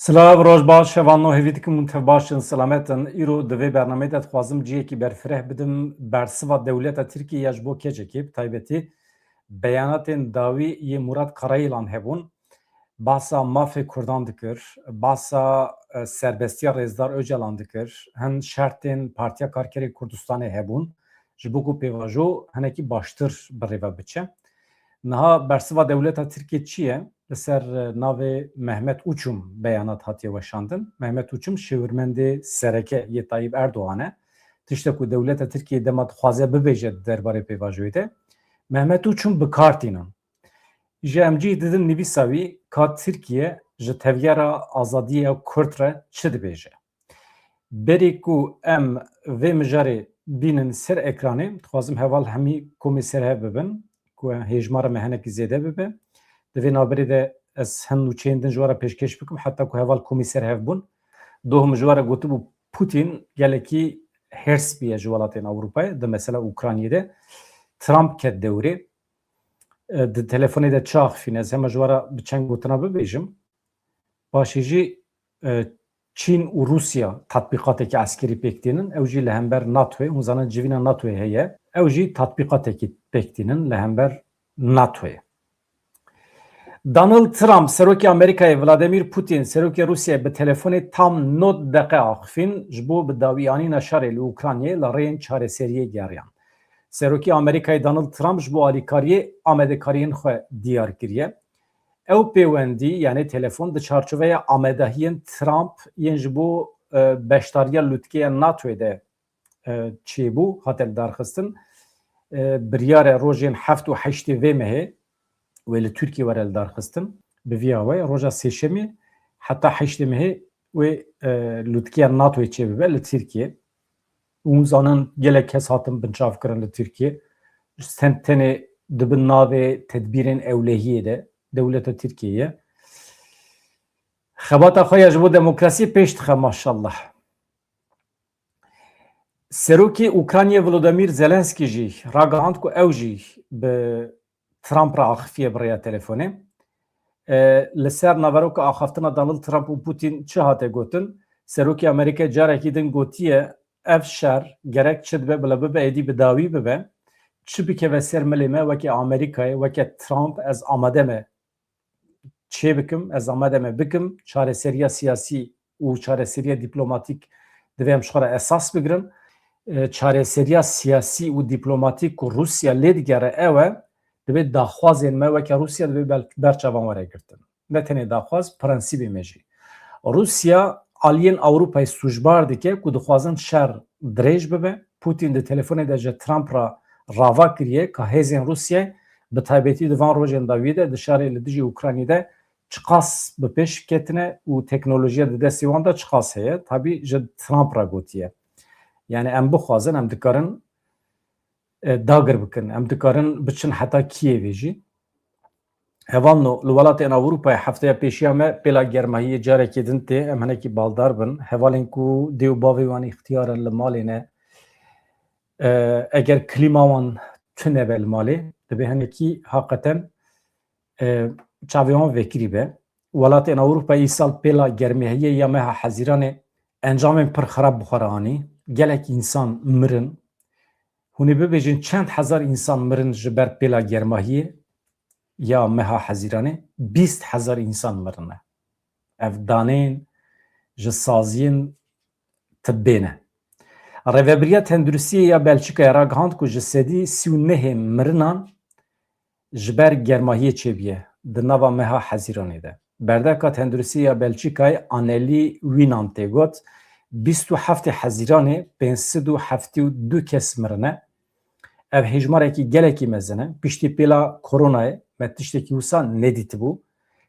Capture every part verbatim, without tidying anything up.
Silav, roj baş, hevalno, hêvî dikim hûn tev baş in, selamet in. Îro di vê bernameyê de dixwazim cihekî berfireh bidim bersiva dewleta Tirkiyê ya ji bo keçekê, bi taybetî beyanatên dawî yê Murat Karayêlan hebûn. Bahsa mafê Kurdan dikir, bahsa, e, serbestiya Rêzdar Ocalan dikir, hin şertên Partiya Karkerê Kurdistanê hebûn, ji bo ku pêvajo hinekî baştir bi rê ve biçe. Niha bersiva dewleta Tirkiyê çi ye? Li ser, e, navê Mehmet Uçum beyanat hatiye weşandin. Mehmet Uçum şêwirmendê sereke yê Tayyip Erdogan e. Tiştek ku dewleta Tirkiyê dema dixwaze bibêje di derbarê pêvajoyê de, Mehmet Uçum bi kar tînin. Ji em cih didin nivîsa wî ka Tirkiye ji tevgera azadiya Kurd re çi dibêje. Berî ku em vê mijarê bînin ser ekranê, dixwazim heval hemî komê ser hev bibin, ku hêjmara me hinekî zêde bibe. Di vê navberê de ez hin nûçeyên din ji we re pêşkêş bikim, heta ku heval komî ser hev bûn. Doh min ji we re gotibû, Putin gelekî hêrs bûye ji welatên Ewropayê, di mesela Ukraynayê de. Trump ket dewrê. E, di telefonê de çi axifîne? Ez hema ji we re bi çend gotina bibêjim. Paşê jî, e, Çîn û Rûsya tatbîqateke eskerî pêk tînin. Ew jî li hember NATOyê, hûn zanin civîna NATOyê heye. Ew jî tatbîqatekî pêk tînin li hember NATOyê. Donald Trump, serokê Amerîkayê, Vladimir Putin, serokê Rûsyayê, bi telefonê tam nod deqe axifîn ji bo bi dawîanîna şerê li Ukraynayê li rêyên çareseriyê geriyan. Serokê Amerîkayê Donald Trump ji bo alîkariyê amadekariyên xwe diyar kiriye. Ew pêwendî, yanî telefon, di çarçoveya amadehiyên Trump yên ji bo, e, beşdariya lûtkeya NATOyê de, e, çêbû, hate lidarxistin. E, biryar e rojên heft û heştê vê mehê wê li Tirkiyê were lidarxistin. Bi vî awayî roja sêşemê heta heştê mehê wê, e, lûtkeya NATOyê çêbibe li Tirkiyê. Hûn zanin gelek kes hatin binçavkirin li Tirkiyê. Sen tenê di bin navê tedbîrên ewlehiyê de dewleta Tirkiyê ye. Xebata xwe ya ji bo demokrasiyê pêş dixe, maşallah. Serokê Ukraynayê Volodymyr Zelenskî jî ragihand ku ew jî bi Trump re axifiye bi rêya telefonê. E, li ser naveroka axaftina Donald Trump û Putin çi hate gotin? Serokê Amerîkayê carekî din gotiye, ev şer gerek çi dibe bila bibe, êdî bi dawî bibe. Çi bikeve ser milê me, weke Amerîkayê, weke Trump, ez amade me çê bikim, ez amade me bikim. Çareseriya siyasî û çareseriya dîplomatîk divê em ji xwe re esas bigirin. E, çareseriya siyasî û dîplomatîk ku Rûsya lê digere ew e, divê daxwazên me weke Rûsya divê ber-, berçavan were girtin. Ne tenê daxwaz, prensîbê me jî. Rûsya aliyên Ewropayê sûcbar dike ku dixwazin şer dirêj bibe. Putin di telefonê de ji Trump re rava kiriye ka hêzên Rûsyayê, bi taybetî di van rojên dawiyê de di şerê li dijî Ukraynî de çiqas bi pêş ketine û teknolojiya di destê wan de çiqas heye, tabî ji Trump re gotiye. Yani em bixwazin, em dikarin, e, dagir bikin, em dikarin biçin heta Kiyevê jî. Hevalno, li welatên Ewropayê hefteya pêşiya me pêla germahiyê carekê din tê, em hinekî baldar bin. Hevalên ku dê û bavê wan îxtiyar in li malê ne, e, eger klîma wan tune be li malê, divê hinekî haqeten, e, çavê wan vekirî be. Welatên Ewropayê îsal pêla germahiyê ya meha Hezîranê encamên pir xirab bi xwe re anî. Gelek însan mirin. Hûn ê bibêjin çend hezar însan mirin ji ber pêla germahiyê ya meha Hezîranê? Bîst hezar însan mirine. Ev daneyên ji saziyên tibbê ne. Rêvebiriya Tenduristiyê ya Belçîkayê ragihand ku ji sedî sî û nehê mirinan ji ber germahiyê çêbûye di nava meha Hezîranê de. Berdevka Tenduristiyê ya Belçîkayê Anneli Winan tê got, bîst û heftê Hezîranê pênc sed û heftê û du kes mirine. Ev hêjmarekî gelekî mezin e. Piştî pêla koronayê me tiştekî wisa nedîtibû.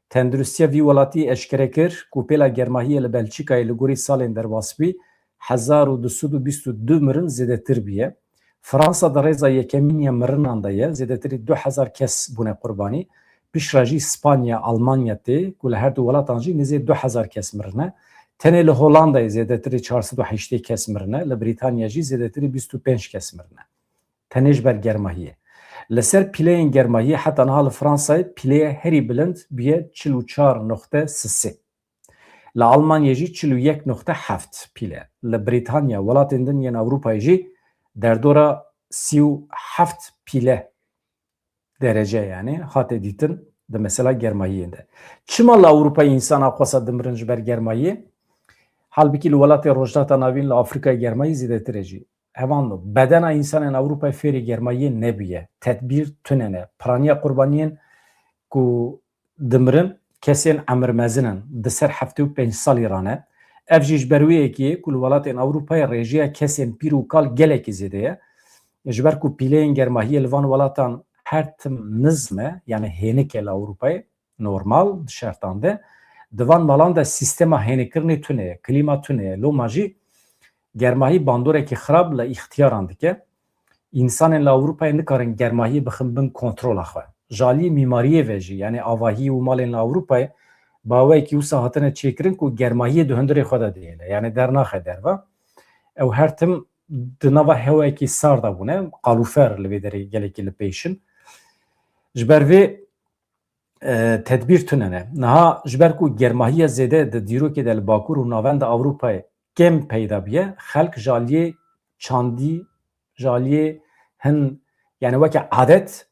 Tenduristiya vî welatî eşkere kir ku pêla germahiyê li Belçîkayê li gorî salên derbasbûyî hezar û du sed û bîst û du mirin zêdetir bûye. Fransa di rêza yekemîn ya mirinan de ye, zêdetirî du hezar kes bûne qurbanî. Piştre jî Spanya, Almanya tê ku li her du welatan jî nêzê du hezar kes mirine. Tenê li Holandayê zêdetirî çar sed û heştê kes mirine, li Brîtanya jî zêdetirî bîst û pênc kes mirine. Tenê ji ber germahiyê. Li ser pîleyên germahiyê heta niha li Fransayê pîleya herî bilind bûye çil û çar noqte sisê. Li Almanyê jî çil û yek nokte heft pîle. Li Brîtanya, welatên din yên Ewropayê jî derdora sî û heft pîle derece, yani hate dîtin di mesela germayiyên de. Çima li Ewropayê însan aqwasa dimirin ji ber germayiyê? Halbikî li welatê Rojhilata Navîn, li Afrîkayê germayî zêdetir e jî. Hevalno, bedena însanên Ewropayê fêrî germayiyê nebûye. Tedbîr tune ne. Piraniya qurbaniyên ku dimirin kesên emir mezin in, di ser heftê û pênc salî re ne. Ev jî ji ber wê yekê ye ku li welatên Ewropayê rêjeya kesên pîr û kal gelekî zêde ye. Ji ber ku pîleyên germahiyê li van welatan her tim nizm e, yani hênik e li Ewropayê, normal di şertan de, di van malan de sîstema hênikkirinê tune ye, klîma tune ye. Loma jî germahî bandorekî xirab li îxtiyaran dike. Însanên li Ewropayê nikarin germahiyê bixin bin kontrola xwe. Ji aliyê mîmariyê ve jî, yani avahî û malên li Ewropayê bi awayekî wisa hatine çêkirin ku germahiyê di hundirê xwe de dihêle, yani dernaxe derve. Ew her tim di nava hewayekî sar de bûne, qalûfer li vê derê gelekî li pêş in. Ji ber vê, e, tedbîr tune ne. Niha ji ber ku germahiya zêde di dîrokê de li Bakur û Navenda Ewropayê kêm peyda bûye, xelk ji aliyê çandî, ji aliyê hin, yani weke adet,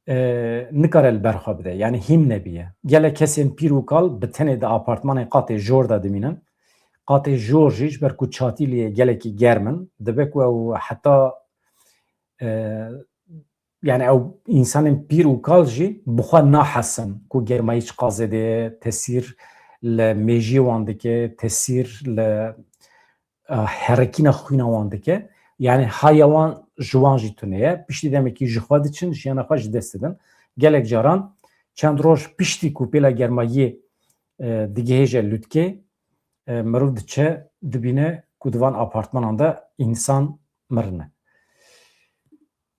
e, nikare li ber xwe bide. Yani hîm nebûye. Gelek kesên pîr û kal bi tenê di apartmanên qatê jor de dimînin. Qatê jor jî ji ber ku çatî lê gelekî germ in, dibe ku ew heta, e, yani ew însanên pîr û kal jî bi xwe nahesin ku germayî çiqas zêde ye, tesîr li mêjiyê wan dike, tesîr li, e, herekîna xwîna wan dike. Yani haya wan ji wan jî tune ye. Piştî demekî ji xwe diçin, jiyana xwe ji dest didin. Gelek caran çend roj piştî ku pêla germayiyê, e, digihêje lûtkê, e, mirov diçe dibîne ku di van apartmanan de însan mirine.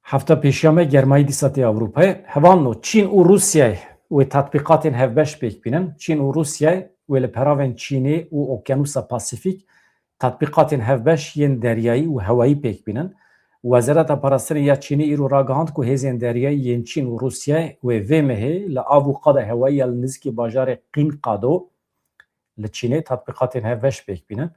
Hefta pêşiya me germayî dîsa tê Ewropayê. Hevalno, Çîn û Rûsyayê wê tatbîqatên hevbeş pêk bînin. Çîn û Rûsyayê wê li peravên Çînê û Okyanûsa Pasîfîk tatbîqatên hevbeş yên deryayî û hewayî pêk bînin. Wezareta Parastinê ya Çînê îro ragihand ku hêzên deryayî yên Çîn û Rûsyayê wê vê mehê li av û qada hewayî ya li nizikî bajarê Qînkado li Çînê tatbîqatên hevbeş pêk bînin.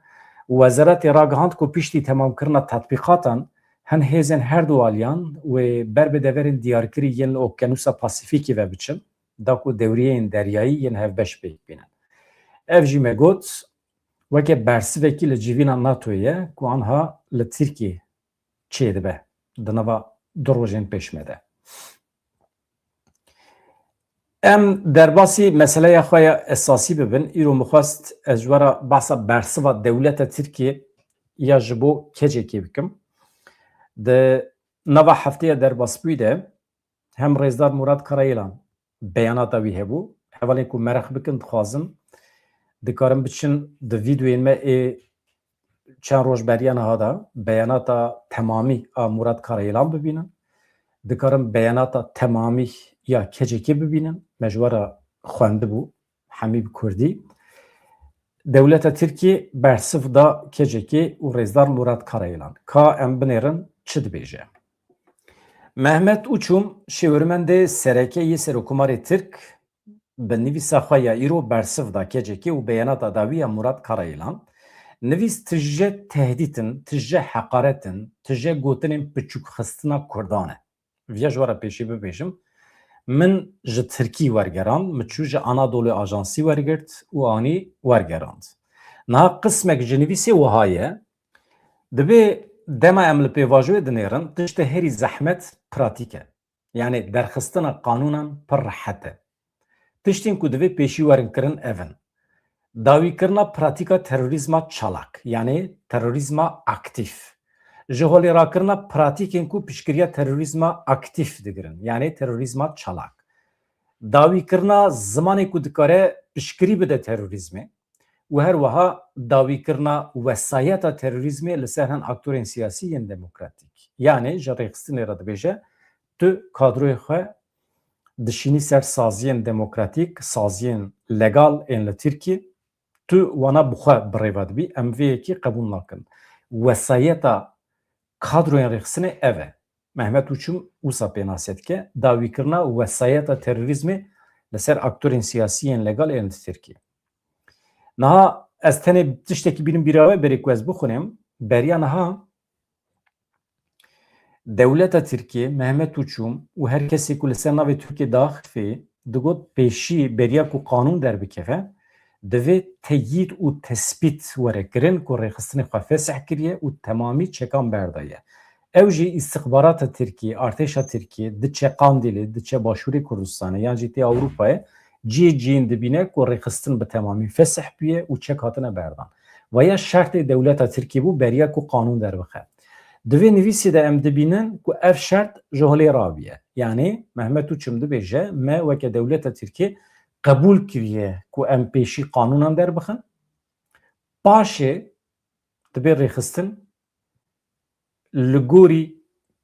Wezaretê ragihand ku piştî temamkirina tatbîqatan hin hêzên her du aliyan wê ber bi deverên diyarkirî yên li Okyanûsa Pasîfîkê ve biçin, da ku dewriyeyên deryayî yên hevbeş pêk bînin. Ev jî me got, weke bersivekî li civîna NATOyê ye ku anha li Tirkiyê çêdibe di nava du rojên pêş me de. Em derbasî meseleya xwe ya esasî bibin. Îro min xwest ez ji we re behsa bersiva dewleta Tirkiyê ya ji bo K C K bikim. Di nava hefteya derbasbûyî de hem Rêzdar Murat Karayilan beyanata wî hebû. Hevalên ku meraq bikin, dixwazin, dikarin biçin di vîdeoyên me ê çend roj beriya niha de beyanata temamî a Murat Karayilan bibînin. Dikarin beyanata temamî ya K C K bibînin. Me ji we re xwendibû, hemî bi kurdî. Dewleta Tirkî bersiv da K C K û Rêzdar Murat Karayilan. Ka em binêrin çi dibêje? Mehmet Uçum, şêwirmendê sereke yê Serokkomarê Tirk, bi nivîsa xwe ya îro bersiv da K C K û beyanata dawî ya Murat Karayilan. Nivîs tije tehdît in, tije heqaret in, tije gotinên piçûkxistina Kurdan e. Viya ji we re pêşî bibêjim, min ji Tirkî wergerand, min çû ji Anadolu Ajansî wergirt û anî wergerand. Niha qismek ji nivîsê wiha ye, dibê dema em li pêvajoyê dinêrin, tiştê herî zehmet pratîk e. Yani derxistina qanûnan pir rehet e. Tiştên ku divê pêşî werin kirin ev in. Dawîkirina pratîka terorîzma çalak, yani terorîzma aktîf. Ji holê rakirina pratîkên ku piştgiriya terorîzma aktîf digirin, yani terorîzma çalak. Dawîkirina zimanê ku dikare piştgirî bide terorîzmê û her wiha dawîkirina wesayeta terorîzmê li ser hin aktorên siyasî yên demokratîk. Yani ji rêxistinê re dibêje, tu kadroyê xwe dişînî ser saziyên demokratîk, saziyên legal ên li Tirkî, tu wana bi xwe bi rê ve dibî, em vê yekê qebûl nakin. Wesayeta kadroyên rêxistinê ev e. Mehmet Uçum wisa pênase dike, dawîkirina wesayeta terorîzmê li ser aktorên siyasî yên legal ên li Tirkiyê. Niha ez tenê tiştekî bînim bîra we berê ku ez bixwînim. Beriya niha dewleta Tirkiyê, Mehmet Uçum û her kesê ku li ser navê Tirkiyê diaxifê, digot pêşî beriya ku qanûn derbikeve, divê teyîd û tespît were kirin ku rêxistinê xwe fesih kiriye û temamî çekan berdaye. Ew jî îstixbarata Tirkiyê, artêşa Tirkiyê diçe Qandîlê, diçe Başûrê Kurdistanê yan jî tê Ewropayê, cihê cihên dibîne ku rêxistin bi temamî fesih bûye û çek hatine berdan. Vaya şertê dewleta Tirkiyê bû beriya ku qanûn derbixe. Di vê nivîsê de em dibînin ku ev şert ji holê rabiye. Yanî Mehmet Uçum dibêje, me weke dewleta Tirkiyê qebûl kiriye ku em pêşî qanûnan derbixin. Paşê dibe rêxistin li gorî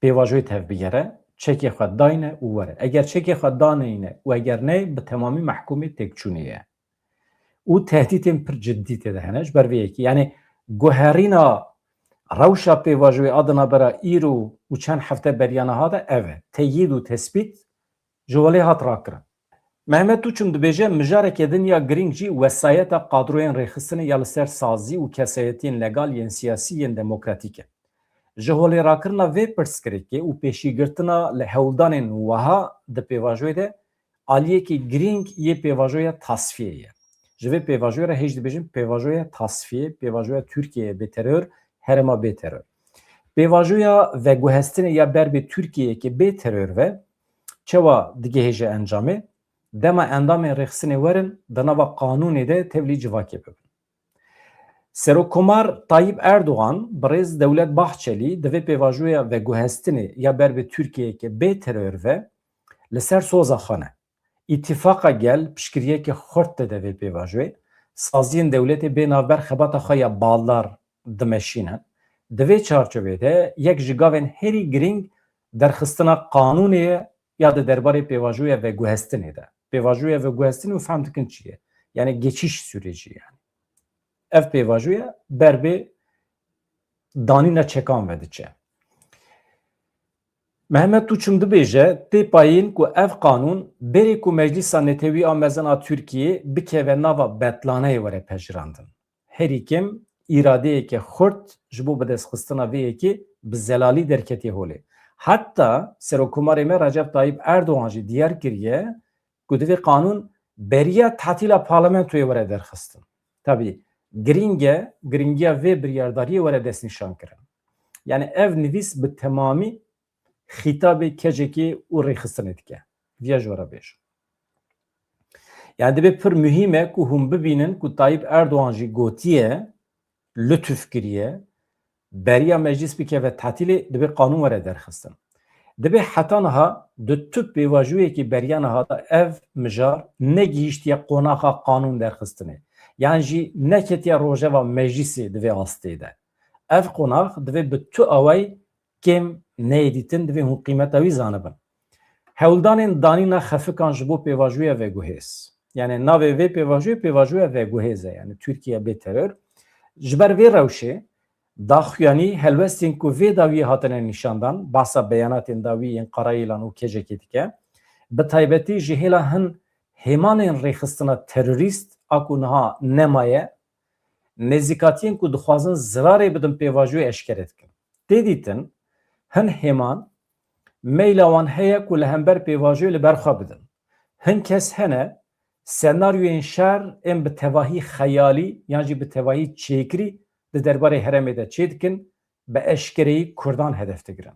pêvajoyê tevbigere, çekê xwe dayne û were. Eger çekê xwe daneyne û eger ne, bi temamî mehkûmê têkçûnê ye. Û tehdîtên pir cidî tê de hene ji ber vê yekê. Yanî guherîna rewşa pêvajoyê a di navbera îro û çend hefte beriya niha de ev e. Teyîd û tespît ji holê hat rakirin. Mehmet Uçum dibêje, mijareke din ya girîng jî wesayeta qadroyên rêxistinê ya li ser sazî û kesayetiyên legal yên siyasî yên demokratîk e. Ji holêrakirina vê pirsgirêkê û pêşîgirtina li hewldanên wiha di pêvajoyê de aliyekî girîng yê pêvajoya tasfiyê ye. Ji vê pêvajoyê re hêj dibêjin pêvajoya tasfiyê, pêvajoya Tirkiyeyê bê teror, herêma bê teror. Pêvajoya veguhestinê ya ber bi Tirkiyeyeke bê teror ve çawa digihêje encamê? Dema endamên rêxistinê werin di nava qanûnê de tevlî civakê bibin. Serokkomar Tayyip Erdogan, birêz Dewlet Bahçelî di vê pêvajoya veguhestinê ya ber bi Tirkiyeyeke bê teror ve li ser soza xwe ne. Îtîfaqa Gel piştgiriyeke xurt dide vê pêvajoyê. Saziyên dewletê bê navber xebata xwe ya baldar dimeşînin. Di vê çarçovê de yek ji gavên herî girîng derxistina qanûnê ye ya di derbarê pêvajoya veguhestinê de. Pêvajoya veguhestinê û fehm dikin çi ye? Yani geçiş süreci yani. Ev pêvajoya ber bê danîna çekan ve diçe. Mehmet Uçum dibêje, tê payîn ku ev qanûn berê ku Meclisa Netewî a Mezin a Tirkiyê bikeve nava betlaneyê were pejirandin. Herî kêm îradeyeke xurt ji bo bidestxistina vê yekê bi zelalî derketiye holê. Heta Serokkomarê me Recep Tayyip Erdogan jî diyar kiriye ku divê qanûn beriya tatîla parlamentoyê were derxistin. Tabî girîng e, girîngiya vê biryardariyê were destnîşankirin. Yani ev nivîs bi temamî xîtabê kecekê û rêxistinê dike. Viya ji we re bêjim. Yani dibe pir muhîm e ku hûn bibînin ku Tayyip Erdogan jî gotiye, lutuf kiriye, beriya meclis bikeve tatîlê, dibe qanûn were derxistin. Dibe heta niha di tu pêvajoyekî beriya niha de ev mijar negihîştiye qonaxa qanûn derxistinê. Yan jî neketiye rojeva meclisê di vê astê de. Ev qonax divê bi tu awayî kêm neyê dîtin, divê hûn qîmeta wî zanibin. Hewldanên danîna xefikan ji bo pêvajoya veguhêz. Yani navê vê pêvajoyê pêvajoya veguhêz e, yani Tirkiye bê teror. Ji ber vê rewşê daxuyanî helwestên ku vê dawiyê hatine nîşandan, bahsa beyanatên dawî yên Karayêlan û kecekê dike, bi taybetî ji hêla hin hêmanên rêxistina terorîst a ku niha nemaye, nêzîkatiyên ku dixwazin zirarê bidin pêvajoyê eşkere dikin. Tê dîtin, hin hêman meyla wan heye ku li hember pêvajoyê li ber xwe bidin. Hin kes hene senaryoyên şer ên bi tevahî xeyalî yan jî bi tevahî çêkirî di derbarê herêmê de çêdikin, bi eşkereyî Kurdan hedef digirin.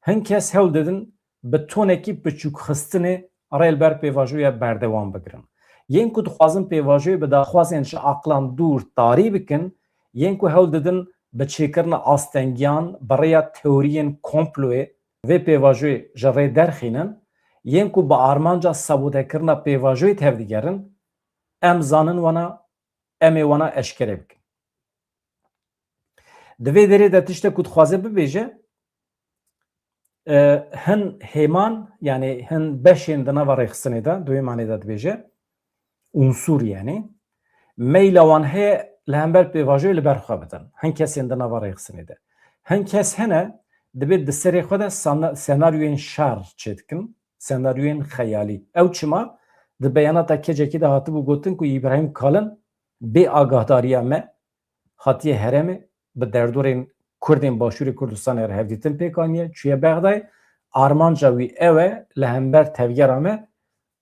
Hin kes hewl didin bi tonekî piçûkxistinê rê li ber pêvajoya berdewam bigirin. Yên ku dixwazin pêvajoyê bi daxwazên ji aqlan dûr tarî bikin, yên ku hewl didin bi çêkirina astengiyan bi rêya teoriyên komployê vê pêvajoyê ji rê derxînin, yên ku bi armanca sabotekirina pêvajoyê tevdigerin, em zanin wana, em ê wana eşkere bikin. Di vê derê de tiştek ku dixwaze bibêje, e, hin hêman, yani hin beşên di nava rêxistinê de, di wê manê de dibêje, unsur yani, meyla wan heye li hember pêvajoyê li ber xwe bidin. Hin kesên di nava rêxistinê de. Hin kes hene, dibê di serê xwe de sana-, senaryoyên şer çêdikin, senaryoyên xeyalî. Ew çima? Di beyanata kecekî de hatibû gotin ku Îbrahîm Kalin bê agahdariya me hatiye herêmê, bi derdorên Kurdên Başûrê Kurdistanê re hevdîtin pêk aniye, çûye Bexdayê. Armanca wî ew e li hember tevgera me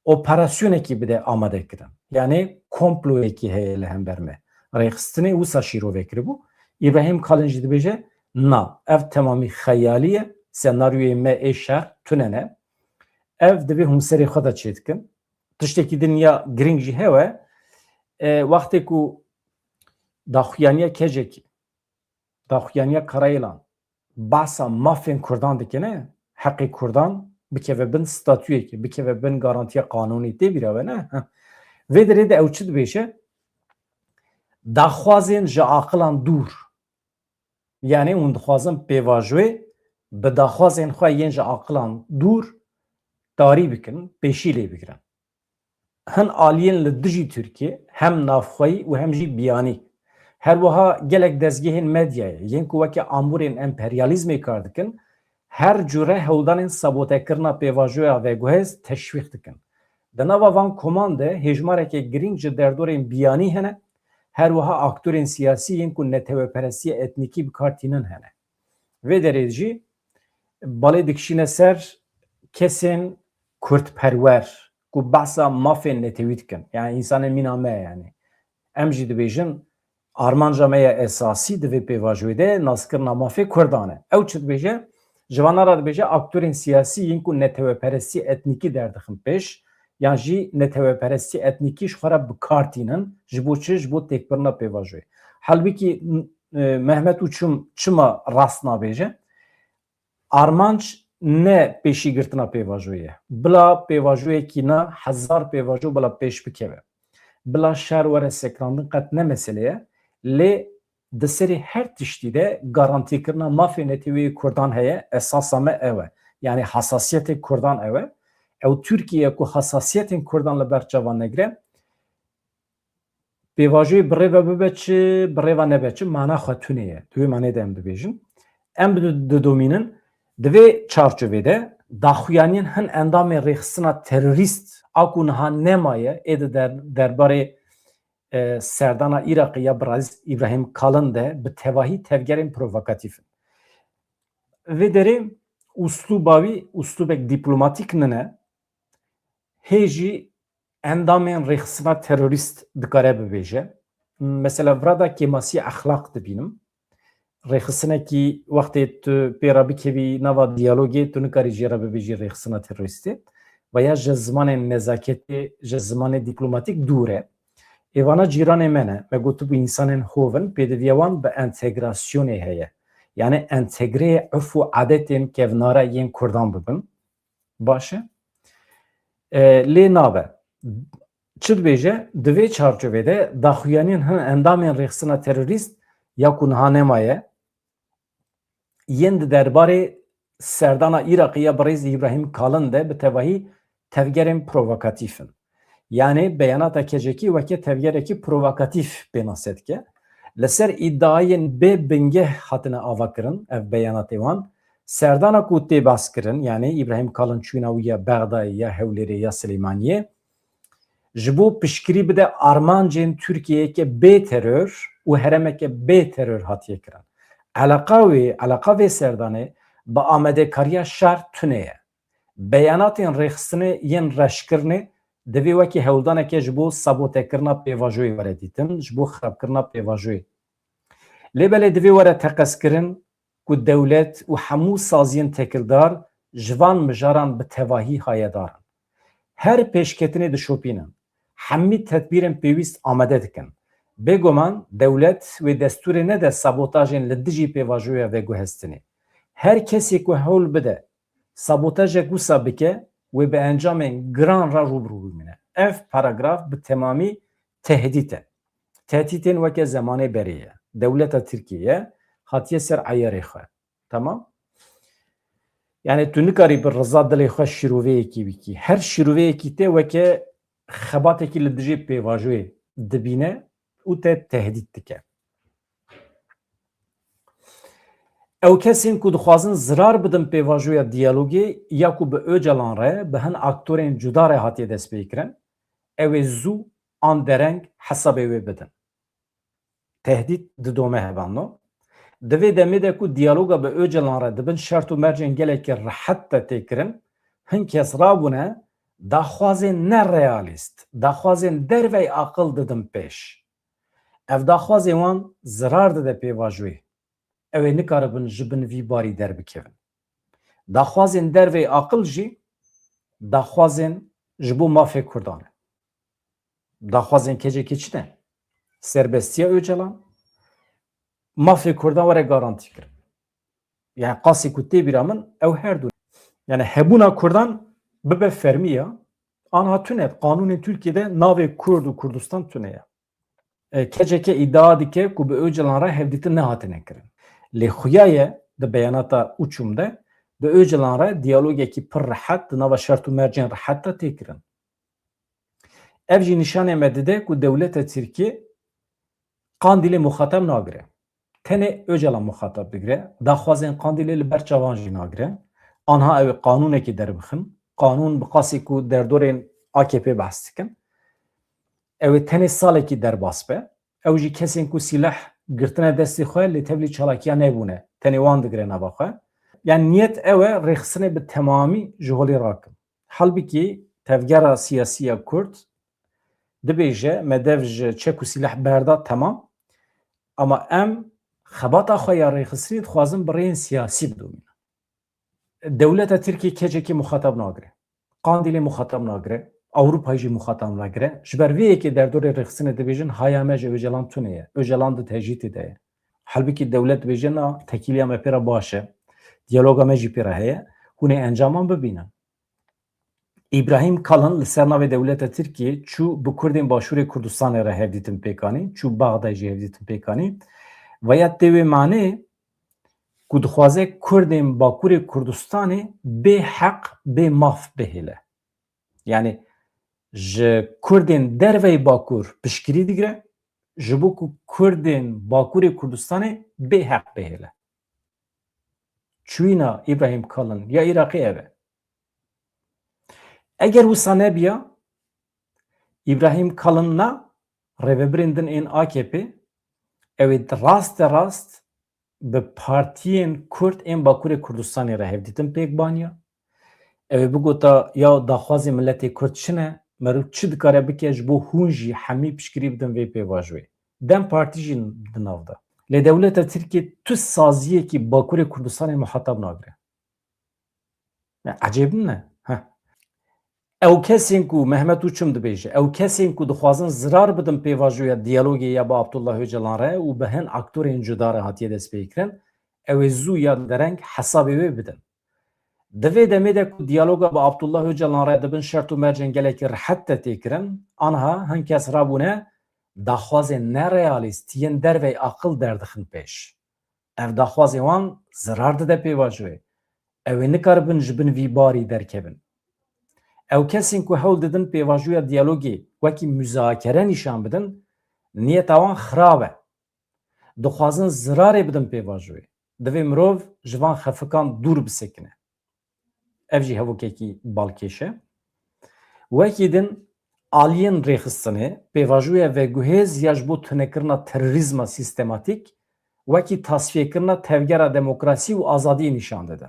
operasyonekî bide amadekirin. Yanî komployekî heye li hember me. Rêxistinê wisa şîrove kiribû. Îbrahîm Kalin jî dibêje, na, ev temamî xeyalî ye, senaryoyê me ê şer tune ne. Ev divê hûn serê xwe de çêdikin. Tiştekî din ya girîng jî hewe, e, wextê ku daxuyaniya kecekî, daxuyaniya Karayilan, behsa mafên Kurdan dikine, heqê Kurdan bikeve bin statuyekê, bikeve bin garantiya qanûnî, tê bîra we ne? Heh. Vê derê de ew çi dibêje? Daxwazên ji aqilan dûr. Yanî hûn dixwazin pêvajoyê bi daxwazên xwe yên ji aqilan dûr tarî bikin, pêşî lê bigirin. Hin aliyên li dijî Tirkiyê, hem navxweyî û hem jî biyanî. Her wiha gelek dezgehên medyayê, yên ku weke amûrên emperyalîzmê kar dikin, her cure hewldanên sabotekirina pêvajoya veguhêz teşwîq dikin. Di nava van koman de hêjmareke girîng ji derdorên biyanî hene, her wiha aktorên siyasî yên ku neteweperestiya etnîkî bi kar tînin hene. Vê derê jî balê dikişîne ser kesên kurdperwer ku behsa mafên netewî dikin. Yani însanên mîna me yani. Em jî dibêjin armanca me ya esasî di vê pêvajoyê de naskirina mafê Kurdan e. Ew çi dibêje? Ji vana re dibêje aktorên siyasî yên ku neteweperestî etnîkî derdixin pêş, yan jî neteweperestî etnîkî ji xwe re bi kar tînin, ji bo çi? Ji bo têkbirina pêvajoyê. Halbikî, e, Mehmet Uçum çima rast nabêje? Armanc ne pêşîgirtina pêvajoyê ye. Bila pêvajoyekî na hezar pêvajo bila pêş bikeve. Bila şer were sekinandin qet ne mesele ye. Lê di serê her tiştî de garantîkirina mafê neteweyê Kurdan heye, esasa me ew e. Yani hasasiyetê Kurdan ew e. Ew Tirkiye ku hasasiyetên Kurdan li ber çavan negire, pêvajoyê bi rê ve bibe çi, bi rê ve nebe çi, mana xwe tune ye. Di wê manê de em dibêjin. Em di-, didomînin, di vê çarçovê de daxuyaniyên hin endamên rêxistina terorîst a ku niha nemaye, ê di der-, derbarê, e, serdana Iraqê ya Biraziz Îbrahîm Kalin de bi tevahî tevgerên provokatîf in. Vê derê uslûba wî uslûbek dîplomatîk nine, hê jî endamên rêxistina terorîst dikare bibêje. Mesela vira de kêmasiya exlaq dibînim. Rêxistinekî wextê tu pê re bikevî nava diyalogê, tu nikarî jê re bibêjî rêxistina terorîstê. Veya ji zimanên nezaketê, ji zimanê dîplomatîk dûr e. Ê vana cîranê me ne. Me gotibû însanên hov in, pêdiviya wan bi entegrasyonê heye. Yani entegreyê urf û adetên kevnare yên Kurdan bibin. Baş e. E, lê nabe. Çi dibêje? Di vê çarçovê de daxuyaniyên hin endamên rêxistina terorîst ya ku niha nemaye, yên di derbarê serdana Iraqê ya birêz Îbrahîm Kalin de bi tevahî tevgerên provokatîf in. Yani beyanata kecekî weke tevgerekî provokatîf pênase dike. Li ser îdiayên bê bingeh hatine avakirin ev beyanatê wan. Serdana ku tê baskirin, yani Îbrahîm Kalin çûna wî ya Bexdayê, ya Hewlêrê, ya Silêmaniyê, ji bo piştgirî bide armancên Tirkiyeyeke bê teror û herêmeke bê teror hatiye kirin. Eleqa wê, eleqa vê serdanê bi amadekariya şer tune ye. Beyanatên rêxistinê yên reşkirinê divê wekî hewldaneke ji bo sabotekirina pêvajoyê were dîtin, ji bo xirabkirina pêvajoyê. Lê belê divê were teqezkirin ku dewlet û hemû saziyên têkildar ji van mijaran bi tevahî hayedar in. Her pêşketinê dişopînin. Hemî tedbîrên pêwîst amade dikin. Bêguman dewlet wê destûrê nede sabotajên li dijî pêvajoya veguhestinê. Her kesê ku hewl bide sabotajek wisa bike, wê bi encamên giran re rû bi rû bimîne. Ev paragraf bi temamî tehdît e. Tehdîtên weke zemanê berê ye. Dewleta Tirkiyê ye, hatiye ser eyarê xwe. Tamam? Yani tu nikarî bi riza dilê xwe şîroveyekî bikî. Her şîroveyekî te weke xebatekî li dijî pêvajoyê dibîne û te tehdît dike. Ew kesên ku dixwazin zirar bidin pêvajoya diyalogê ya ku bi Ocalan re, bi hin aktorên cuda re hatiye destpêkirin, ew ê zû an dereng hesabê wê bidin. tehdît didome hevando. Di vê demê de ku diyaloga bi Ocalan re di bin şert û mercên gelekî rihet de tê kirin, hin kes rabûne daxwazên nerealîst, daxwazên dervey aqil didin pêş. Ev daxwazên wan zirar dide pêvajoyê. Ew ê nikaribin ji bin vî barî derbikevin. Daxwazên dervey aqil jî daxwazên ji bo mafê Kurdan e. Daxwazên K C K çi ne? Serbestiya Ocalan, mafê Kurdan were garantî kirin. Yani qasî ku tê bîra min ew her du. Yani hebûna Kurdan bibe fermî ya, anha tune, qanûnên Tirkiyê de navê Kurd û Kurdistan tune ya. E, K C K îdia dike ku bi Ocalan re hevdîtin nehatine kirin. Lê xuya ye di beyanata Uçum de bi Ocalan re diyalogekî pir rehet di nava şert û mercên rehet de tê kirin. Ev jî nîşanê me dide ku dewleta Tirkiyê Qandîlê muxatab nagire. Tenê Ocalan muxatab digire. Daxwazên Qandîlê li ber çavan jî nagire. Anha ew ê qanûnekî derbixin. Qanûn bi qasî ku derdorên A K P behs dikin, ew ê tenê salekî derbas be. Ew jî kesên ku sîleh girtine destê xwe, lê tevlî çalakiya nebûne. Tenê wan digire nava xwe. Yani niyet ew e rêxistinê bi temamî ji holê rakin. Halbikî tevgera siyasî ya Kurd dibêje, me dev ji çek û sîleh berda, temam. Ama em xebata xwe ya rêxistinê dixwazin bi rêyên siyasî bidomînin. Dewleta Tirkiyê K C K muxatab nagire. Qandîlê muxatab nagire. Ewropayê jî muxatab nagire. Ji ber vê yekê derdorê rêxistinê dibêjin, haya me ji Ocalan tune ye. Ocalan di tecrîtê de ye. Halbikî dewlet dibêje, na, tekîliya me pê re baş e. Diyaloga me jî pê re heye. Hûn ê encaman bibînin. Îbrahîm Kalin li ser navê dewleta Tirkiyê çû bi Kurdên Başûrê Kurdistanê re hevdîtin pêk anî, çû Baxdayê jî hevdîtin pêk anî. Veya tê wê manê ku dixwaze Kurdên Bakurê Kurdistanê bê heq, bê maf bihêle. Yani ji Kurdên derveyî Bakur piştgirî digire, ji bo ku Kurdên Bakurê Kurdistanê bê heq bihêle. Çûyîna Îbrahîm Kalin ya Iraqê ev e. Eger wisa nebiya, Îbrahîm Kalin na rêvebirên din ên A K P, ew ê raste rast bi partiyên Kurd ên Bakurê Kurdistanê re hevdîtin pêk baniya. Ew ê bigota, ya daxwazê miletê Kurd çi ne, meriv çi dikare bike ji bo hûn jî hemî piştgirî bidin vê pêvajoyê. DEM Partî jî di nav de. Lê dewleta Tirkiyê tu saziyekî Bakurê Kurdistanê muhatab nagire. Ya, ecêb ne. Heh. Ew kesên ku Mehmet Uçum dibêje, ew kesên ku dixwazin zirar bidin pêvajoya diyalogê ya bi Abdullah Ocalan re û bi hin aktorên cuda re hatiye destpêkirin, ew ê zû ya dereng hesabê wê bidin. Di vê demê de ku diyaloga bi Abdullah Ocalan re di bin şert û mercên gelekî rihet de tê kirin, anha hin kes rabûne daxwazên nerealîst yên dervey aqil derdixin pêş. Ev daxwazê wan zirar dide pêvajoyê. Ew ê nikaribin ji bin vî barî derkevin. Ew kesên ku hewl didin pêvajoya diyalogê wekî muzakere nîşan bidin, niyeta wan xirab e. Dixwazin zirarê bidin pêvajoyê. Divê mirov ji van xefikan dûr bisekine. Ev jî hevokekî balkêş e. Wekî din, aliyên rêxistinê pêvajoya veguhêz ya ji bo tunekirina terorîzma sîstematîk wekî tasfiyekirina tevgera demokrasî û azadiyê nîşan didin.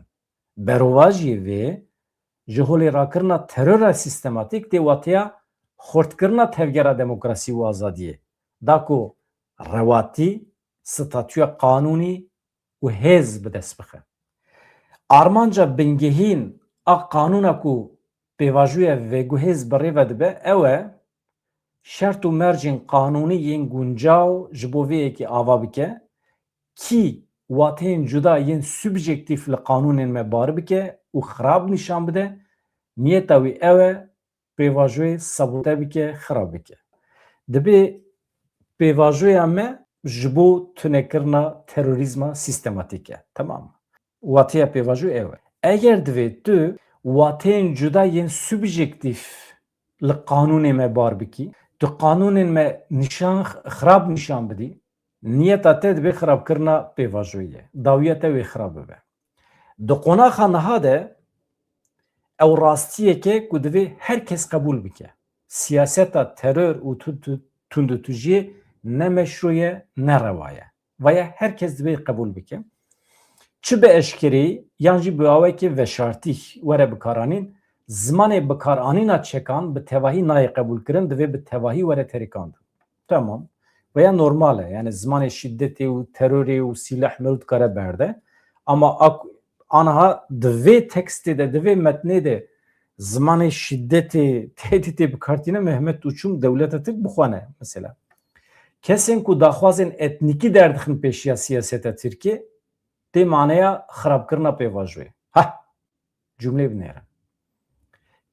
Berovajiyê vê, ji holê rakirina terora sîstematîk tê wateya xurtkirina tevgera demokrasî û azadiyê, da ku rewatî, statûya qanûnî û hêz bi dest bixe. Armanca bingehîn a qanûna ku pêvajoya veguhêz bi rê ve dibe ew e, şert û mercên qanûnî yên guncaw ji bo vê yekê ava bike, kî wateyên cuda yên subjektîf li qanûnên me bar bike û xirab nîşan bide, niyeta wî ew e, pêvajoyê sabote bike, xirab bike. Dibê pêvajoya me ji bo tunekirina terorîzma sîstematîk e. Temam. Wateya pêvajoyê ew e. Eger divê tu wateyên cuda yên subjektîf li qanûnê me bar bikî, tu qanûnên me nîşan, xirab nîşan bidî, niyeta te dibê xirabkirina pêvajoyê ye. Dawiya te wê xirab bibe. Di qonaxa niha de ew rastiyek e ku divê her kes qebûl bike. Siyaseta teror û tu-, tu-, tundûtûjiyê ne meşrû ye, ne rewa ye. Vaya her kes divê qebûl bike. Çi bi eşkereyî yan jî bi awekê veşartî were bikaranîn, zimanê bikaranîna çekan bi tevahî nayê qebûlkirin, divê bi tevahî were terikandin. Tamam. Veya normal e. Yani zimanê şiddetê û terorê û sîleh meriv dikare berde. Ama ak-, aniha di vê tekstê de, di vê metnê de zimanê şiddetê, tehdîtê bi kar tîne, Mehmet Uçum dewleta Tirk bixwane mesela. Kesên ku daxwazên etnîkî derdixin pêşiya siyaseta Tirkiyê, tê maneya xirabkirina pêvajoyê. Hah! Cumleyê binêrin.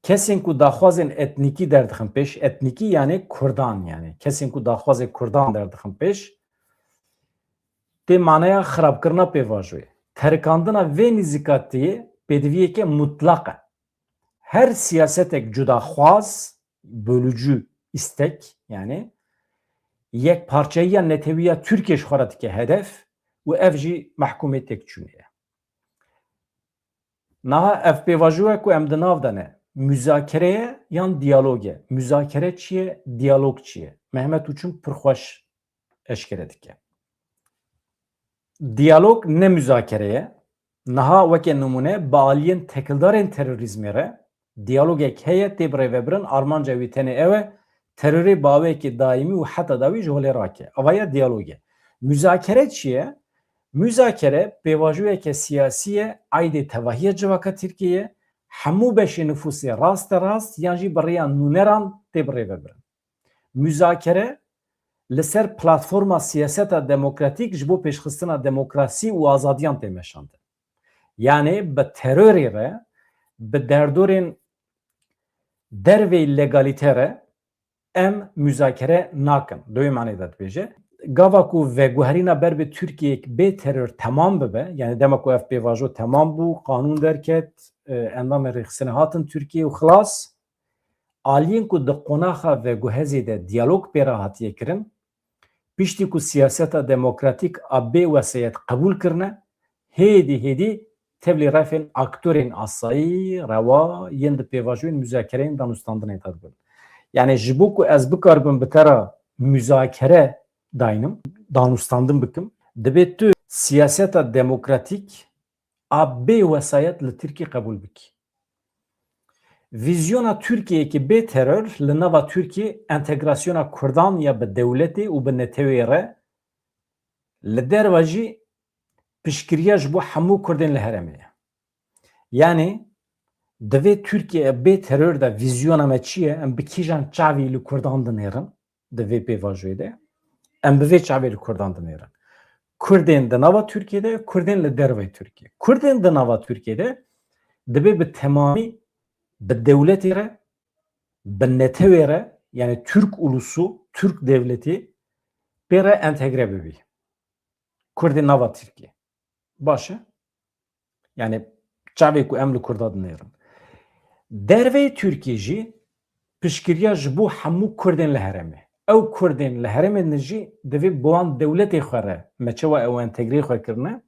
Kesên ku daxwazên etnîkî derdixin pêş, etnîkî yani Kurdan yani. Kesên ku daxwazê Kurdan derdixin pêş, tê maneya xirabkirina pêvajoyê. Terikandina vê nîzîkatiyê pêdiviyeke mutlaq e. Her siyasetek cudaxwaz, bölücü istek yani, yekparçeyiya netewiya Tirkiyê ji xwe re dike hedef û ev jî mehkûmê têkçûnê ye. Niha ev pêvajoya ku em di nav de ne, muzakere ye yan diyalog e? Muzakere çi ye, diyalog çi ye? Mehmet Uçum pir xweş eşkere dike. Diyalog ne muzakere ye. Niha weke nimûne bi aliyên tekildarên terorîzmê re diyalogek heye, tê birêvebirin, armanca wî tenê ew e, terorê bi awekî daîmî û heta dawî ji holê rake. Ava ya diyalog e. Muzakere çi ye? Muzakere pêvajoyeke siyasî ye, aîdê tevahiya civaka Tirkiyê ye, hemû beşê nifûsê raste rast yan jî bi rêya nûneran tê birêvebirin. Muzakere li ser platforma siyaseta demokratîk ji bo pêşxistina demokrasî û azadiyan tê meşandin. Yanê bi terorê re, bi derdorên derveyî legalîte re em muzakere nakin. Di wê manê de dibêje. Gava ku veguherîna ber bi Tirkiyeyek bê teror temam bibe, yani dema ku ev pêvajo temam bû, qanûn derket, e, endamên rêxistinê hatin Tirkiye û xilas, aliyên ku di qonaxa veguhezê de diyalog pê re hatiye kirin, piştî ku siyaseta demokratîk a bê wesayet qebûl kirine, hêdî hêdî tevlî refên aktorên asayî, rewa, yên di pêvajoyên muzakereyên danûstandinê de dibin. Yani ji bo ku ez bikaribim bi te re muzakere daynim, danûstandin bikim, dibê tu siyaseta demokratîk a bê wesayet li Tirkiyê qebûl bikî. Vîzyona Tirkiyeyekî bê teror li nava Tirkiyê entegrasyona Kurdan ya bi dewletê û bi neteweyê re, li derve jî piştgiriya ji bo hemû Kurdên li herêmê ye. Yanî divê Tirkiye bê teror de vîzyona me çi ye? Em bi kîjan çavî li Kurdan dinêrin? Di vê pêvajoyê de em bi vê çavê li Kurdan dinêrin. Kurdên di nava Tirkiyê de, Kurdên li derveyî Tirkiyê. Kurdên di nava Tirkiyê de dibê bi temamî bi dewletê re, bi netewê re, yani Türk ulusu, Türk devleti pê re entegre bibî. Kurdên nava Tirkiyê. Baş e? Yani çavê ku em li Kurda dinêrin. Derveyê Tirkiyê jî piştgiriya ji bo hemû Kurdên li herêmê. Ew Kurdên li herêmê din jî divê bi wan dewletê xwe re, me çawa ew entegreyê xwe kirine,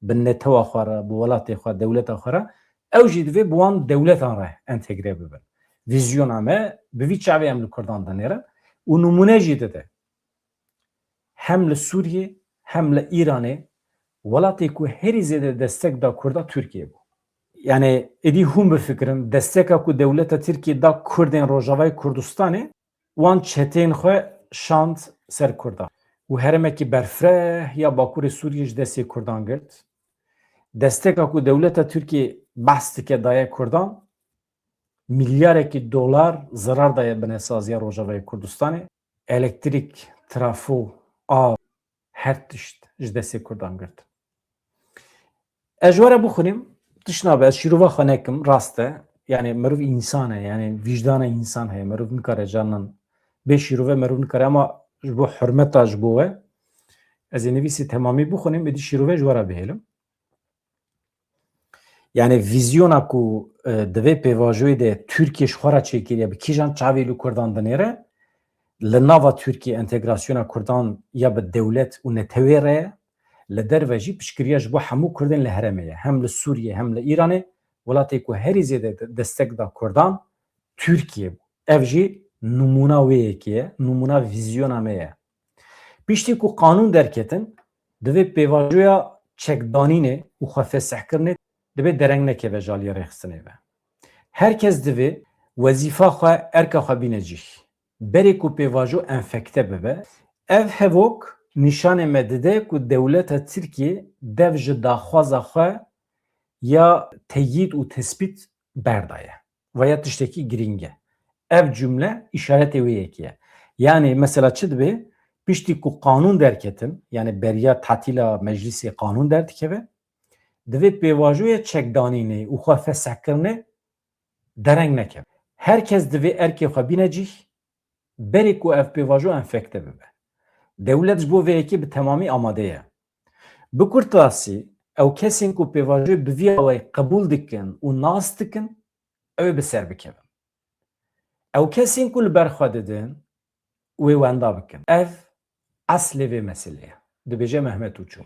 bi netewa xwe re, bi welatê xwe, dewleta xwe re, ew jî divê bi wan dewletan re entegre bibin. Vîzyona me bi vî çavê em li Kurdan dinêrin û nimûne jî dide. Hem li Sûriyê hem li Îranê welatê ku herî zêde destek da Kurda Tirkiye bû. Yani êdî hûn bifikirin, desteka ku dewleta Tirkiye da Kurdên Rojavayê Kurdistanê, wan çeteyên xwe şand ser Kurdan û herêmekî berfireh ya Bakurê Sûriyê ji destê Kurdan girt. Desteka ku dewleta Tirkiye behs dike daye Kurdan, milyarekî dolar zerar daye binesaziya Rojavayê Kurdistanê. Elektrîk, trafo, av, her tişt ji destê Kurdan girt. Ez ji we re bixwînim, tişt nabe, ez şîrova xwe nekim, rast e. Yani mirov însan e, yani vîjdana însan heye, mirov nikare carinan bê şîrove, mirov nikare, ama ji bo hurmeta ji bo we, ez ê nivîsê temamî bixwînim, êdî şîrove ji we re bihêlim. Yani vîzyona ku, e, di vê pêvajoyê de Tirkiye ji xwe re çêkiriye, bi kîjan çavê li Kurdan dinêre, li nava Tirkiye entegrasyona Kurdan ya bi dewlet û netewê re ye, li derve jî piştgiriya ji bo hemû Kurdên li herêmê ye. Hem li Sûriyê hem li Îranê, welatê ku herî zêde de-, destek da Kurdan Tirkiye bû. Ev jî nimûna wê yekê ye, nimûna vîzyona me ye. Piştî ku qanûn derketin, divê pêvajoya çekdanînê û xwe fesihkirinê divê dereng nekeve ji aliyê rêxistinê ve. Her kes divê wezîfa xwe, erka xwe bîne cih. Berê ku pêvajo enfekte bibe, ev hevok nîşanê me dide ku dewleta Tirkiyê dev ji daxwaza xwe ya teyîd û tespît berdaye. Veya tiştekî girîng e. Ev cumle îşaretê wê yekê ye. Yanî mesela çi dibe? Piştî ku qanûn derketin, yanî beriya tatîla meclisê qanûn derdikeve, divê pêvajoya çekdanînê û xwe fesihkirinê dereng nekeve. Her kes divê erkê xwe bîne cih, berê ku ev pêvajo enfekte bibe. Dewlet ji bo vê yekê bi temamî amade ye. Bi kurtasî, ew kesên ku pêvajoyê bi vî awayî qebûl dikin û nas dikin, ew ê bi ser bikevin. Ew kesên ku li ber xwe didin, wê wenda bikin. Ev eslê vê meselê ye, dibêje Mehmet Uçum.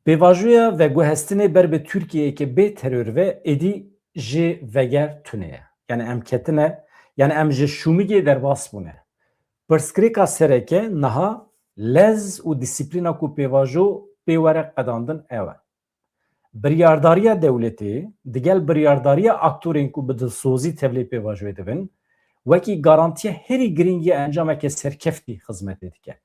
Pêvajoya veguhestinê ber bi Tirkiyeyeke bê teror ve êdî ji veger tune ye. Yani em ketine, yani em ji şûmigê derbas bûne. Pirsgirêka sereke niha lez û disiplîna ku pêvajo pê were qedandin ew e. Biryardariya dewletê digel biryardariya aktorên ku bi dilsozî tevlê pêvajoyê dibin, wekî garantiya herî girîng ya encameke serkeftî xizmetê dike.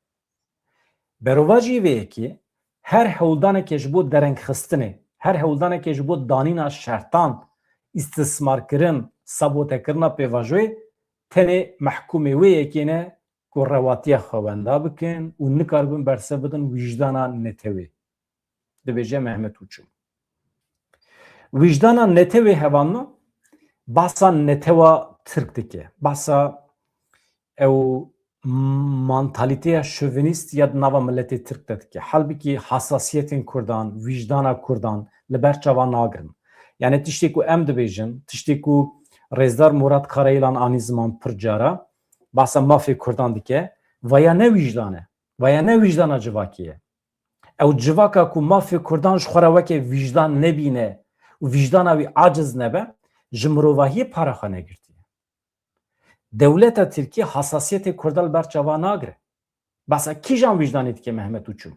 Berovajî vê yekê her hewldaneke ji bo derengxistinê, her hewldaneke ji bo danîna şertan, îstismarkirin, sabotekirina pêvajoyê tenê mehkûmê wê yekê ne ku rewatiya xwe wenda bikin û nikaribin bersiv bidin wijdana netewê, dibêje Mehmet Uçum. Wijdana netewê hevalno, bahsa netewa Tirk dike. Bahsa ew mantalîteya şovinîst ya di nava miletê Tirk de dike. Halbikî hasasiyetên Kurdan, wijdana Kurdan li ber çavan nagirin. Yani tiştê ku em dibêjin, tiştê ku Rêzdar Murat Karayilan anî ziman pir cara, bahsa mafê Kurdan dike, vaya ne wijdan e, vaya ne wijdana civakê ye. Ew civaka ku mafê Kurdan ji xwe re weke wijdan nebîne û wijdana wî aciz nebe, ji mirovahiyê para xwe negirtiye. Dewleta Tirkî hasasiyetê Kurda li ber çava nagire. Basa kîjan wijdanê dike Mehmet Uçum?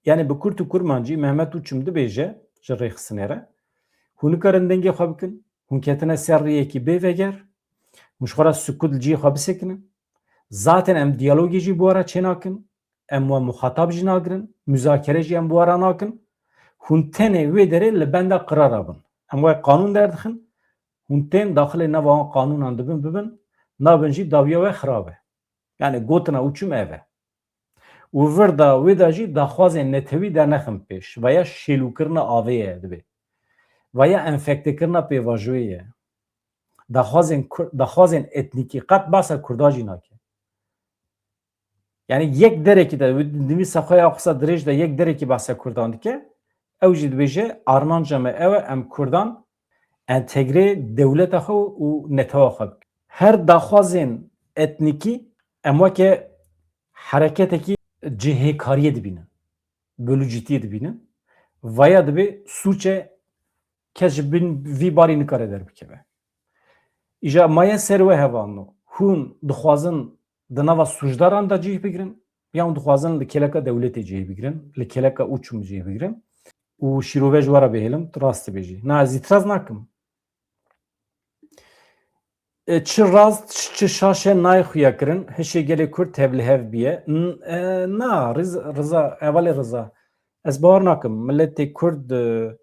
Yani bi kurt û kurmancî Mehmet Uçum dibêje ji rêxistinê re, hûn nikarin dengê xwe bikin, hûn ketine ser rêyekî bê veger, hûn ji xwe re sukut li cihê xwe bisekinin. Zaten em diyalogê jî bi we re çênakin, em we muxatab jî nagirin, muzakere jî em bi we re nakin. Hûn tenê wê derê li benda qirara bin. Em we qanûn derdixin, hûn tên daxilê nava wan qanûnan dibin bibin, nabin jî dawiya we xirab e. Yani gotina Uçum ev e. Û vir da wê de jî daxwazên netewî dernexin pêş, veya şêlûkirina avê ye dibê. Veya enfektekirina pêvajoyê ye. Daxwazên Kur-, daxwazên etnîkî, qet basa Kurda jî nake. Yani yek derekî de, di wî sefaya xwe dirêj de yek derekî basa Kurdan dike, ew jî dibêje, armanca me ew e, em Kurdan entegre dewleta xwe û netewa xwe bikin. Her daxwazên etnîkî em weke hereketekî cihêkariyê dibînin, bölücîtiyê dibînin. Vaya dibê sûce kes ji bin vî barî nikare derbikeve. Îja maye ser we hevalno. Hûn dixwazin di nava sûcdaran de cih bigirin, yan dixwazin li kêleka dewletê cih bigirin, li kêleka Uçum cih bigirin û şîrove ji we re bihêlim, tu rast dibêjî. Na, ez îtiraz nakim. E, çi rast, çi şaş e nayê xuya kirin, hişê gelê Kurd tevlihev biye. N-, e, na, Riz-, Riza, hevalê Riza, ez bawer nakim. Miletê Kurd, e,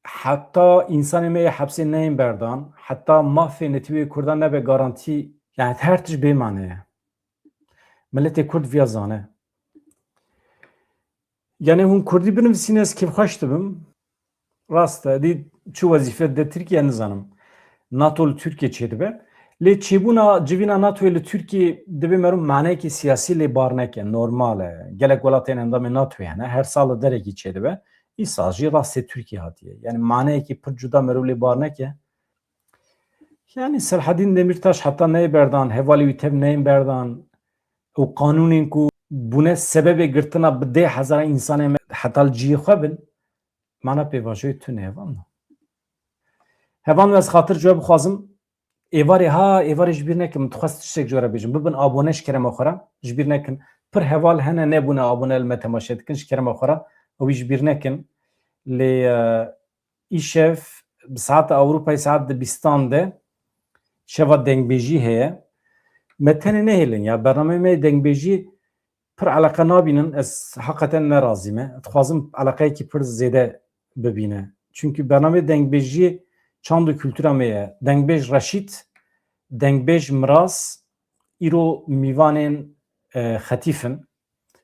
heta însanê me yê hepsê neyên berdan, heta mafê netewê Kurdan nebe garantî, yani her tişt bê mane ye. Miletê Kurd viya zane. Yani hûn Kurdî binivîsîne ez kêfxweş dibim. Rast e, dî çi wezîfe de Tirkiye nizanim. NATO li Tirkiye çêdibe. Lê çêbûna civîna NATOyê li Tirkiye dibê meriv maneyekî siyasî lê bar neke. Normal e. Gelek welatên endamê NATOyê hene. Her sal li derekî çêdibe. Îsal jî rastê Tirkiye hatiye. Yani maneyekî pir cuda meriv lê bar neke. Yani Selhedîn Demîrtaş heta neyê berdan, hevalê wî tev neyên berdan. Ew qanûnên ku bûne sebebê girtina bi deh hezara însanê me heta li cihê xwe bin, mana pêvajoyê tune hevalno. Hevalno ez xatir ji we bixwazim, êvarê ha, êvarê ji bîr nekin, min dixwest tiştek ji we re bêjim. Bibin abone ji kerema xwe re, ji bîr nekin. pir heval hene nebûne abûne li me temaşe dikin, ji kerema xwe re ew jî bîr nekin. Lê, e, îşev bi saeta Ewropayê saet di bîstan de şeva dengbêjî heye. Me tenê nehêlin ya, bernameyê me yê dengbêjî pir eleqe nabînin, ez heqeten ne razî me. Dixwazim eleqeyekî pir zêde bibîne. Çimkî bernameyê dengbêjiyê çand û kultura me ye. Dengbêj Reşîd, dengbêj Miraz, îro mîvanên, e, xetîf in.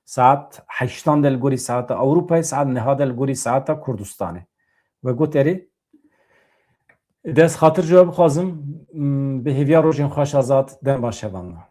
Saet heştan de li gorî saeta Ewropayê, saet neha de li gorî saeta Kurdistanê. We got erê, dest xatir ji we bixwazim, m, bi hêviya rojên xweş Azad, dem baş hevalno.